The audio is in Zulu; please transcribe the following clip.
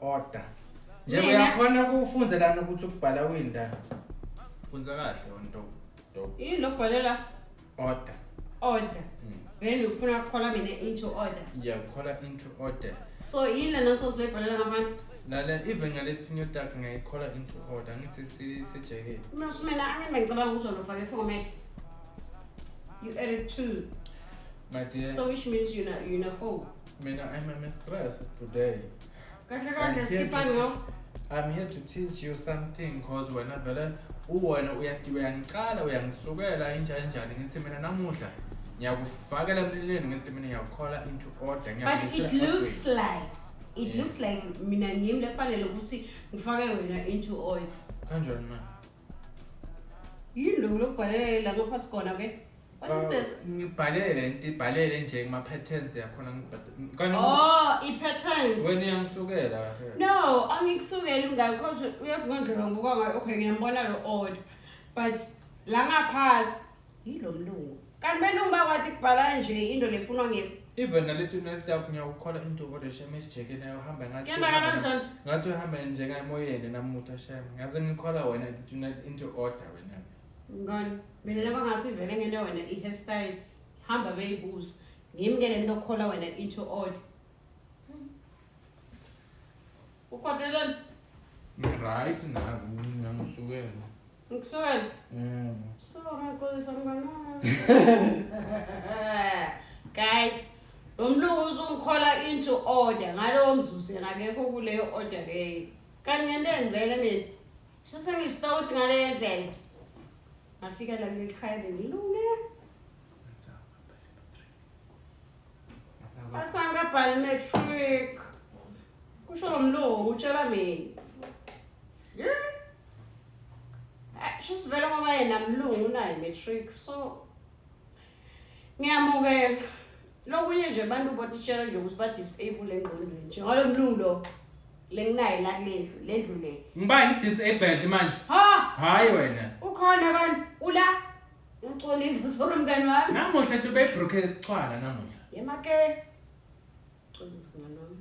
Order. Nje Mina- uyakhona ukufunza lana ukuthi ukubhala winda. Funza kahle onto. Yini lokubhalela? Order. Order. Then ufuna ukukhola mina into order. Ngiyakukhola into order. So yini lena sosilebhalela ngaphandle? Nale even ngale tinyo tak ngiyayikhola into order ngithi sijekile. Mina mina angeke ngicabanga ukuthi wena ufake format. You added two. My dear, So which means you're not four. mina I'm a mistress today. Kahle kahle I'm here skipani to- ngo. I'm here to teach you something cause wena vele uwena uyathi uyangiqala uyangisukela injani njani ngithi mina namuhla ngiyakufakela emlilweni ngithi mina ngiyakukhola into order But ngiyakubuyisela it looks ordweni. like it looks like mina ngimi lefanele ukuthi ngifake wena into oil. Kanjani ma? Yini lokhu lokubhalela la ngaphansi khona ke? What is this? Ngibhalele into ibhalele nje kuma patterns yakhona ngibhadale. Kanti Oh, i-patterns. wena uyangisukela kahle. No, angikusukeli mngani because uyakungondlela ngibuka ngayo okay ngiyambona lo odd. But la ngaphasi yilo mlungu. Kanti belungu bakwati kubhala nje into lefunwa nge Even nalethi nalethi yakho ngiyakukhola into order shame isijeke nayo uhamba ngathi Kuyabala kanjani? ngathi uhamba nje emoyeni namuhla shame. Ngaze ngikhola wena into order wena. Ngani? Mina laba ngasivele ngene wena i-hairstyle hamba beyibuza. Ngimi ke lento okhola wena into order. Ukwateleni? Right now, ngiyangisukela. Ngikusukela. Sorry, Nkosi mngani wami. Guys, lo mlungu uzungikhola into order ngalowo mzuzu yena akekho kuleyo order leyo. Kanti ngenteni vele mina? Sho sengisitouthi ngaleyo ndlela. Ngafika la kuleli khaya bengilunge. Bathi angikabhali matric. Kusho lo mlungu utshela mina. Yeah. Sho sivele ngoba yena mlungu unayo matric so ngiyamukela. Lokunye nje abantu botitshela nje ukuthi ba-disable engqondweni nje ngalo mlungu lo lenginaye la kulendlu lendlu le. Ngibani disabled manje? Ha! Hayi wena. Ukhona kanti ula uxolisa sorry mngani wami. Namuhla nto beyibroke isichwala namuhla. Yema ke. Xolisa mngani wami.